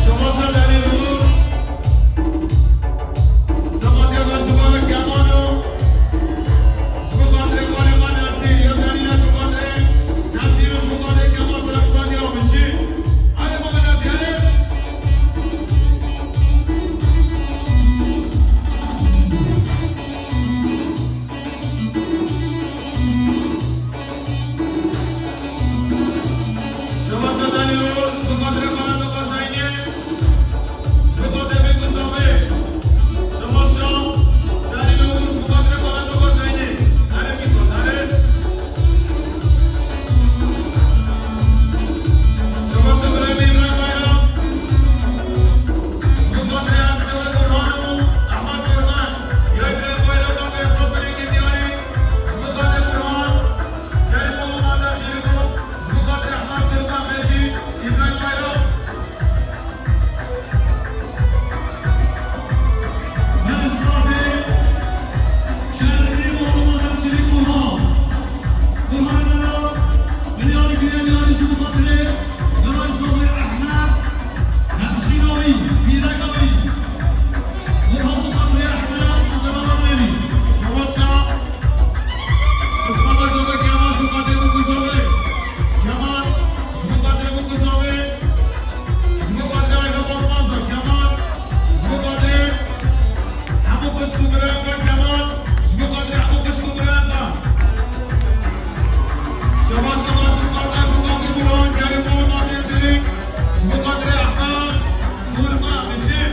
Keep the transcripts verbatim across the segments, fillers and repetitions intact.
Şema ser danî bibû. Zimanê me zimanê keman o. Ji bo xatirê balê me Nasîr, ya danîna ji bo xatirê Nasîr û ji bo xatirê keman ser xwe diya bijî. Hadi baba Nasîr, hadi. Şebaşa Danîlo, ji bo xatirê xaneta xwe Zeynê, ji bo xatirê Bêkû Sabê. Şebaşa Danîlo, ji bo xatirê xaneta xwe Zeynê. Erê Bîko, erê. Şebaşa birayê me Îbrahîm Bayram. Ji bo xatirê Hemşêre Burhan û Ehmed Kurban, ya Îbrahîm Bayram, bavê Esad Bilingê diyarî. Ji bo xatirê Burhan, Kerîm oğlu Maden Çelikov. Ji bo xatirê Ehmed Kurban, Mecîd, Îbrahîm Bayram. Mecid Afê, Kerîm oğlu Maden Çelikov. Kurbanê me re, milyarê kiriye milyarê ji bo xatirê Miray Sabê Ehmed, hemşîna wî, pîreka wî. Kurha bo xatirê Ehmed, Abdullah Adayî. Şebaşa, Osman Bey Sabê, Kemal, ji bo xatirê Bêkû Sabê. Kemal, ji bo xatirê Bêkû Sabê. Ji bo xatirê Ayhan Korkmaz, Kemal. Ji bo xatirê hemû xwişk û birayên me, Kemal. Ji bo xatirê hemû xwişk û birayên me. Şebaş, şebaş, ji bo xatirê, ji bo xatirê Burhan, Kerîm oğlu Maden Çelik. Ji bo xatirê Ehmed, Nurma, Mişî.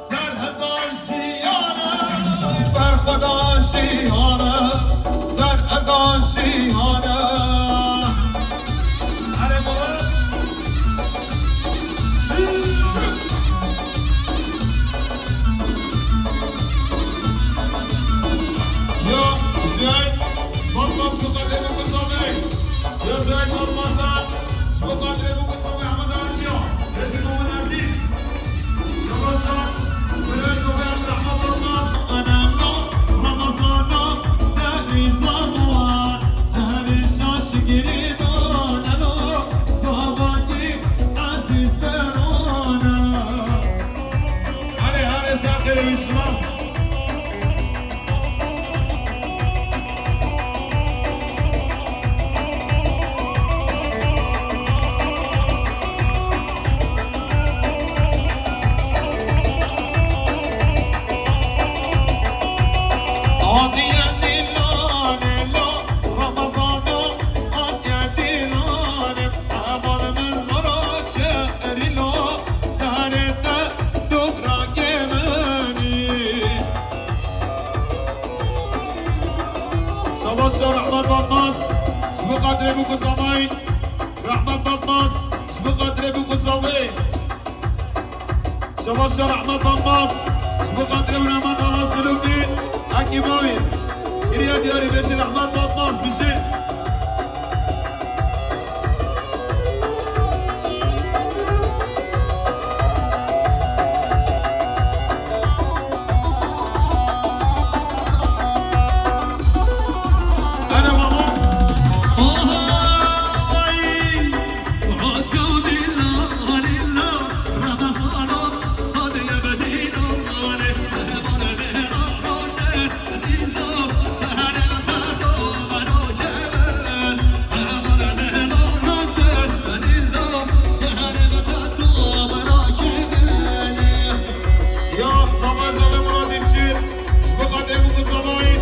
Serheda jiyane, berxweda jiyane, serheda jiyane. Erê baba. Ya Zeyd Batmaz, bu kadar bu kısa bey. Ya Zeyd Batmaz, bu kadar bu kısa bey. Ahmet Arçiya, Reşit Omen Aziz. Hare, hare, ser xêrê wî şima. Savaşçı Rehmet Batmaz, ji bo qadrê bû ku zavayî. Rehmet Batmaz, ji bo qadrê bû ku zavê. Savaşçı Rehmet Batmaz, ji bo qadrê wina mandala Silûkî, Ekî Bawî. Kiriye diyarî bêjî Rehmet Batmaz, bijî. Ya, zavay zavê Murat Dînçî, ji bo qadrê bû ku zavayî.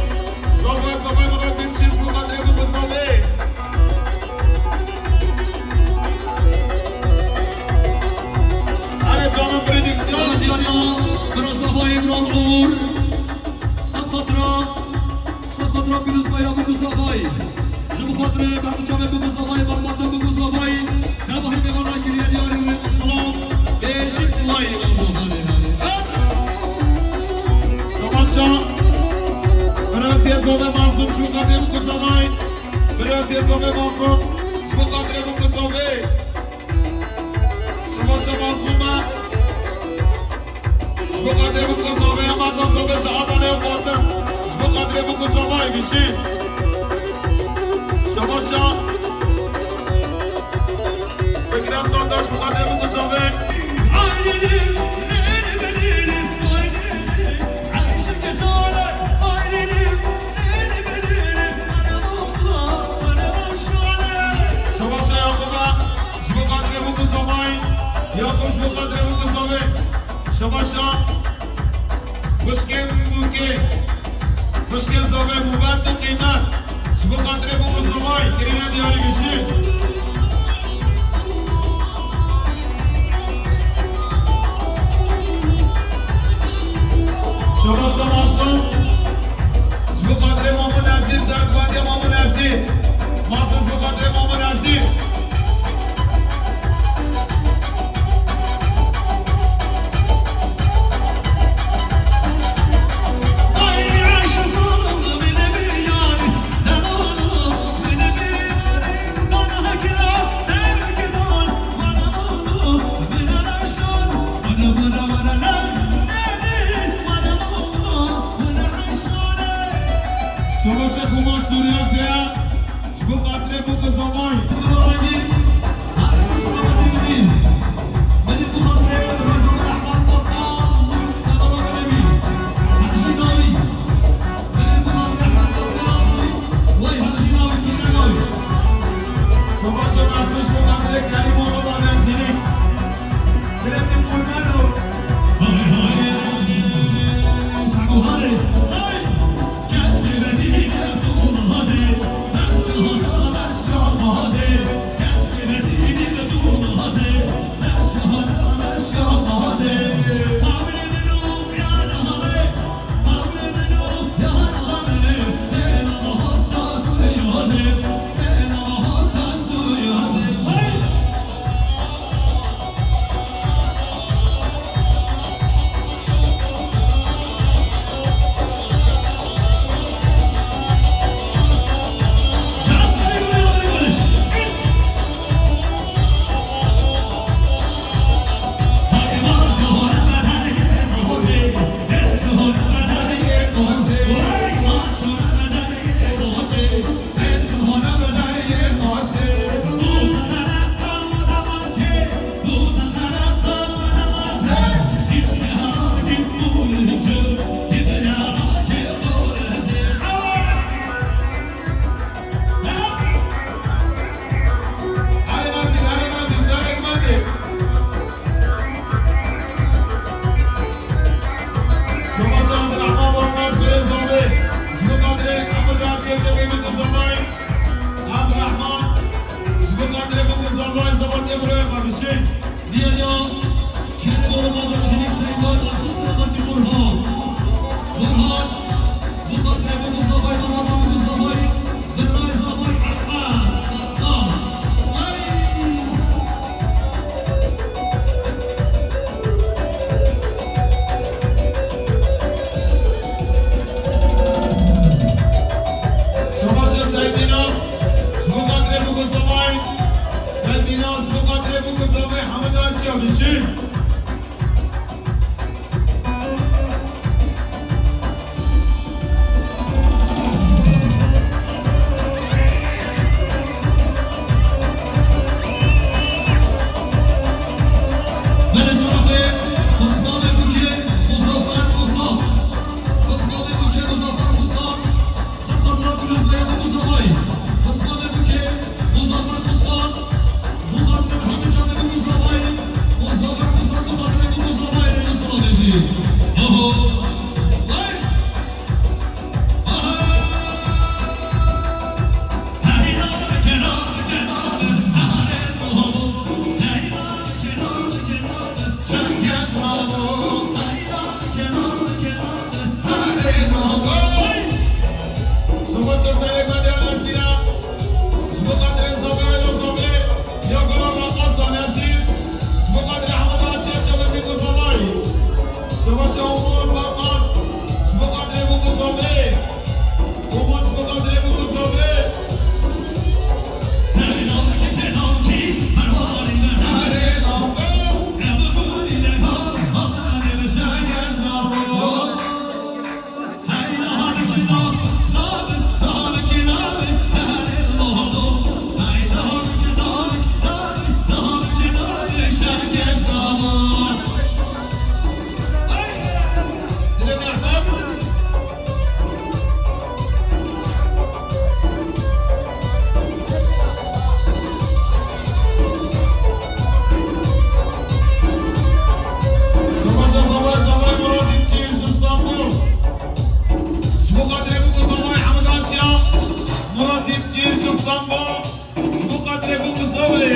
Zavay zavay Murat Dînçî, ji bo qadrê bû ku zavê. Erê, canım prodüksiyon. Diyariya, Firoz Zavay, Îmran Uğur. Sed xatira, sed xatira pîrozbaya Bûk û Zavayî. Ji bo xatirê bernicamê Bûk û Zavayî, bermata Bûk û Zavayî, tevahî mêvana kiriye diyarî rêz û silav. Bêjin layî abo, hare, hare. Savaşa, Fransiyê Zovê Mazlum, ji bo xatirê Bûk û Zavayî. Fransiyê Zovê Mazlum, ji bo xatirê Bûk û Zavê. Şaba şaba zûme. Ji bo qadrê Bûk û Zavê, Emada Zavê ji Adanê û Fatim. Ji bo qadrê Bûk û Zavayî bijî. Şaba şa. Fikret Dondaş ji bo qadrê Bûk û Zavê. Şaba şa Yakuba. Ji bo qadrê Bûk û Zavayî, Yakup ji bo qadrê Bûk û Zavê. Şaba şa xwişkên Bûkê, xwişkên Zavê, Mûbet û Qîmet. Ji bo qadrê Bûk û Zavayî, kirîne diyarî bijî. Şaba şa Mazlum. Ji bo qadrê Mamo Nezîr, serkuvvetiya Mamo Nezîr. Mazlum ji bo qadrê Mamo Nezîr. Savaşa Xuma Sûriya Zeya, ji bo xatirê Bûk û Zavay. Savaşa Mesû ji bo xatirê Kerîm oğlu Badencînî. Dilê min qurban o. Şoma çav Abdurrahman Bormaz, Birê Zomê, ji bo xatirê Abdurrahman Çêçekê Bûk û Zavay. Abdurrahman, ji bo xatirê Bûk û Zavay, Zavay tê birayê xwe bişî. Diyariya, kerê boro Badencînî Seyda, Akisra Zaki Burhan. Burhan, bo xatirê Bûk û Zavay, Mehmet Bûk û Zavay, Birayê Zavay, Ehmed Abbas. Ay! Şomaça Seydî Naz, ji bo xatirê Bûk û Zavay. Seydî Naz, ji bo xatirê Bûk û Zavay, Hemed Aciya bişî. Belê ji tarafê Osmanê Bûkê Muzaffer Musa. Osmanê Bûkê Muzaffer Musa. Seqatla Gulüzbeya Muzaffer. Osmanê Bûkê Muzaffer Musa. Bo xatirê Mihemed Canê Bûk û Zavayê, Muzaffer Musa bo xatirê Bûk û Zavayê rêz û silav bêjî. Oho! Hey! Aha! Hey, navê ke, navê ke, navê, navê, oho! Hey, navê ke, navê ke, navê, çend kes mabo? Hey, navê ke, navê ke, navê, navê, oho! Hey! Şomaça Serê Medya Nesîra. Ji bo xatirê Zavê, Elo Zavê, ya Gula Raqqasa Nesîr. Ji bo xatirê Hemeda Çerçeve Bûk û Zavayê. Şomaça Umut Baqqas. Ji bo xatirê Bûk û Zavê. Umut ji bo xatirê Bûk û Zavê. Savaşa Zavay, Zavay Murat Dipçî ji Stenbol. Ji bo xatirê Bûk û Zavay Hemed Aciya, Murat Dipçî ji Stenbol. Ji bo xatirê Bûk û Zavê.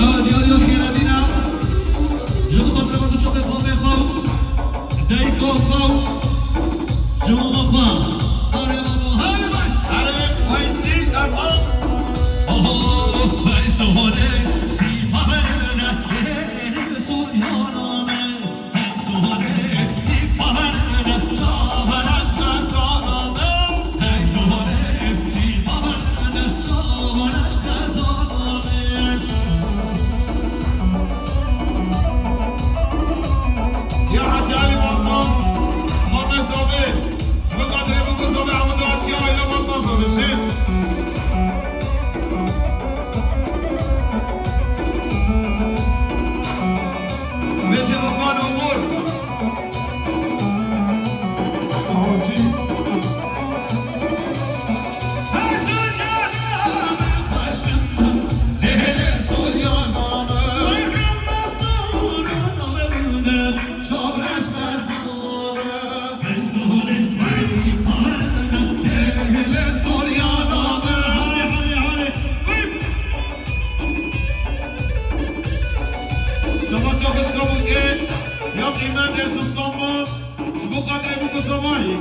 Ew diyariya xêrevîn e. Ji bo xatirê xwe, du çoqê xwe, vê xwe û dayika xwe û ji mama xwe. Erê baba, hey vay! Erê, Weysî, Erhan. Oho, Weysî hode, sî paverine, ê, ê, ê, Sûriyana me, ê, Sûriye. Ya qîmetê ji Stenbol ji bo qadrê Bûk û Zavayî.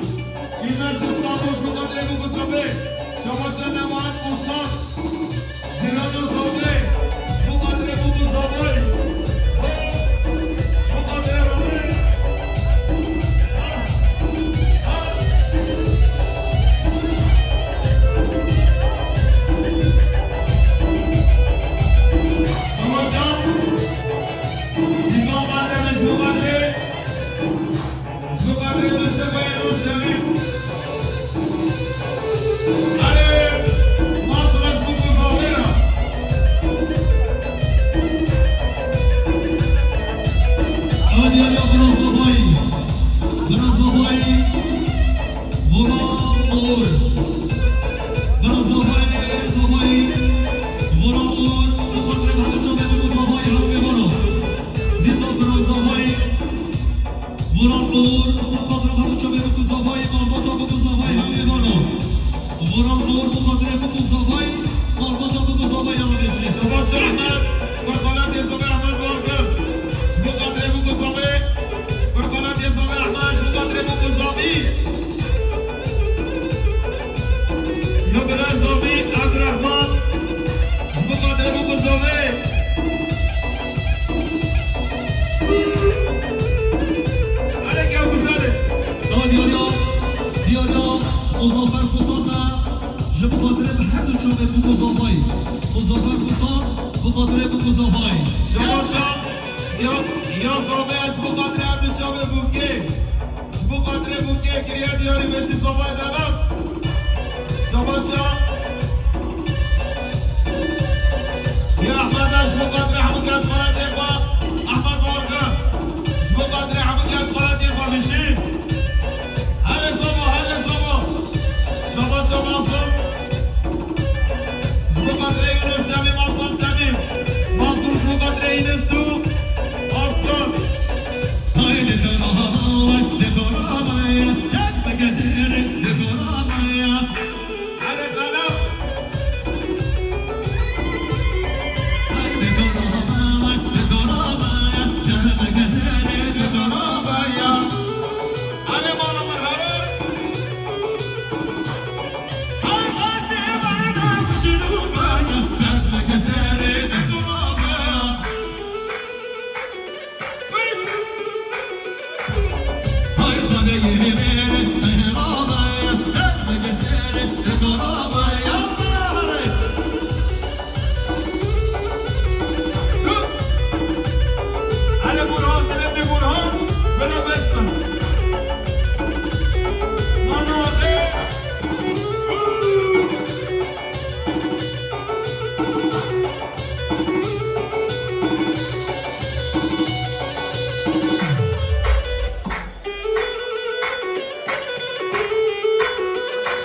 Qîmet ji Stenbol ji bo qadrê Bûk û Zavê. Şabaşa Nebahat Muslan. Cîrana Zavê. Ji bo qadrê Bûk û Zavayî. Ho! Ji bo qadrê Ramê. Ha! Ha! Şabaşa. Zîkan Ademê ji bo qadrê, ji bo qadrê Mustefayê Rûstemî. Erê, maşallah ji bo Bûk û Zavê re. Ew diyariya bira Zavayî. Bira Zavayî. Vural Uğur. Bira Zavayî, Zavayî. Vural Uğur, bi xatirê hemû çavê Bûk û Zavayî hewlê vano. Dîsa bira Zavayî. Vural Uğur, bi xatirê hemû çavê Bûk û Zavayî, malbata Bûk û Zavayî hewlê vano. Vural Uğur, bi xatirê Bûk û Zavayî, malbata Bûk û Zavayî hewlê şî. Şabaş Ehmed, bi xalatê Zavê Ehmed Barkir. Ji bo xatirê Bûk û Zavê. Bi xalatê Zavê Ehmed, ji bo xatirê Bûk û Zavî. Ya bira Zavî Abdurrahman, ji bo xatirê Bûk û Zavê. Erê gel güzel e. Ewa diyariya, diyariya Muzaffer Pusat e, ji bo xatirê bi her du çavê Bûk û Zavayî. Muzaffer Pusat, bi xatirê Bûk û Zavayî. Şabaşa. Ya, ya Zavê, ji bo xatirê her du çavê Bûkê. Ji bo xatirê Bûkê kiriye diyarî beşî Zavayê Delam. Şabaşa. Ya Ehmed, ji bo xatirê hemû genç xelatê xwe. Ehmed Barkir. Ji bo xatirê hemû genç xelatê xwe bijî. Hele Zava, hele Zava. Şabaşa Mazlum. Ji bo xatirê Yunus Semî, Mazlum Semî. Mazlum ji bo xatirê Yunus û Aslan. Haydi karabaye, de karabaye, kes be kesere, de karabaye. Hadi kala. Haydi karabaye, de karabaye, kes be kesere, de karabaye. Hadi bana merhaba. Hele Burhan, dilê Burhan, wele besme. Manaxê.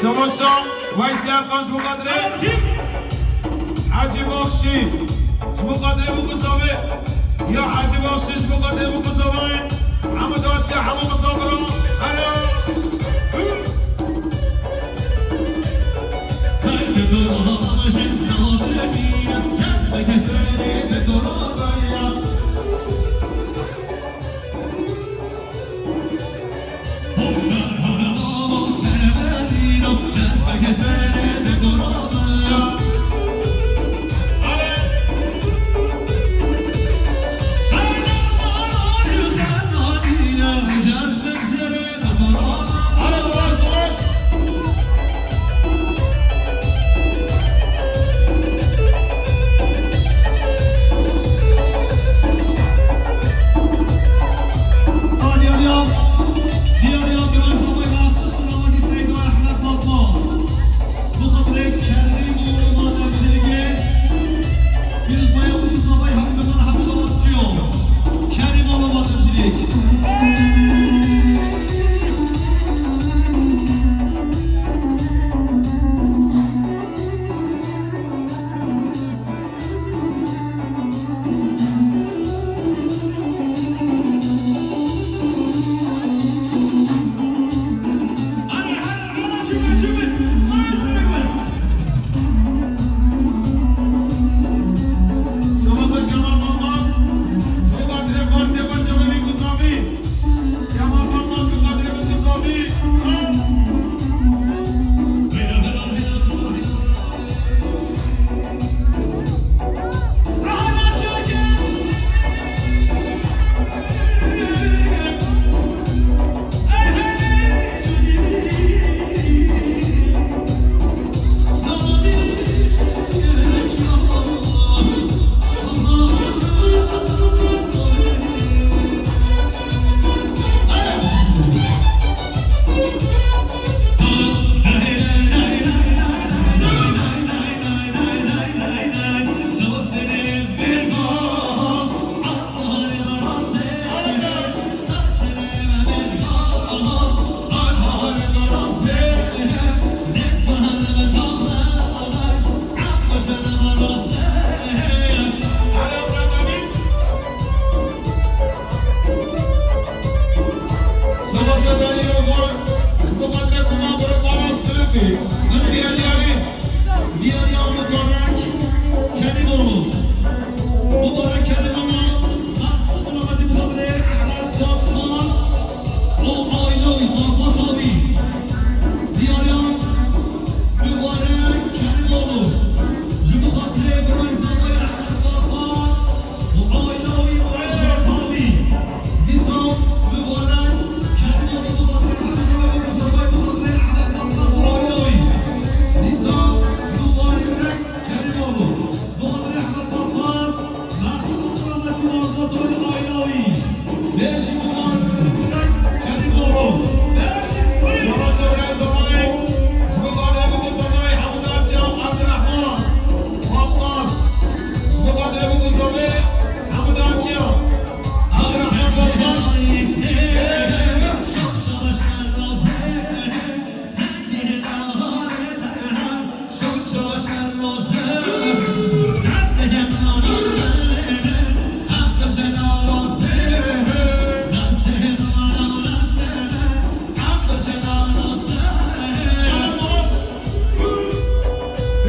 Şabaşa Weysî Erkan ji bo xatirê Hecî Baxşî, ji bo xatirê Bûk û Zavê. Ya Hecî Baxşî ji bo xatirê Bûk û Zavê. Hemû daçe, hemû misafiran. Hele.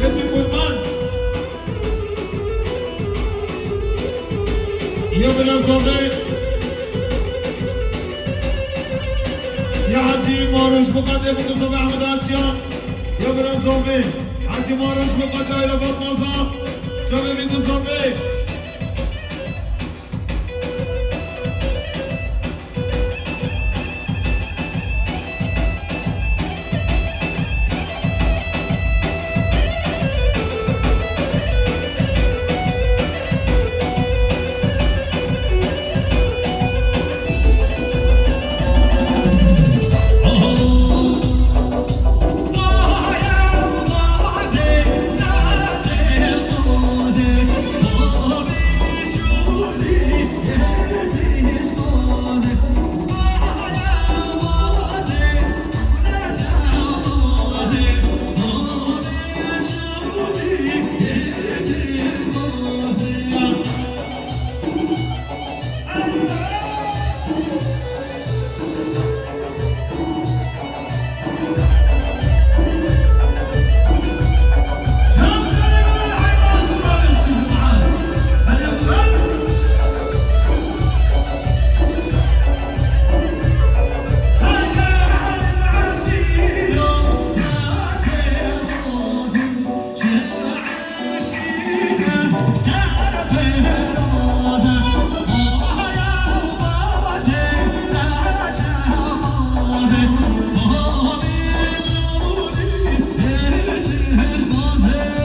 Rêzî Kurban. Ya bira zovê. Ya Hecî Maruş, bi qedê bi ku zovê Ehmed Hecîyan. Ya bira zovê. Hecî Maruş bi qedê Ayla Batmaza. Çavê bi ku zovê.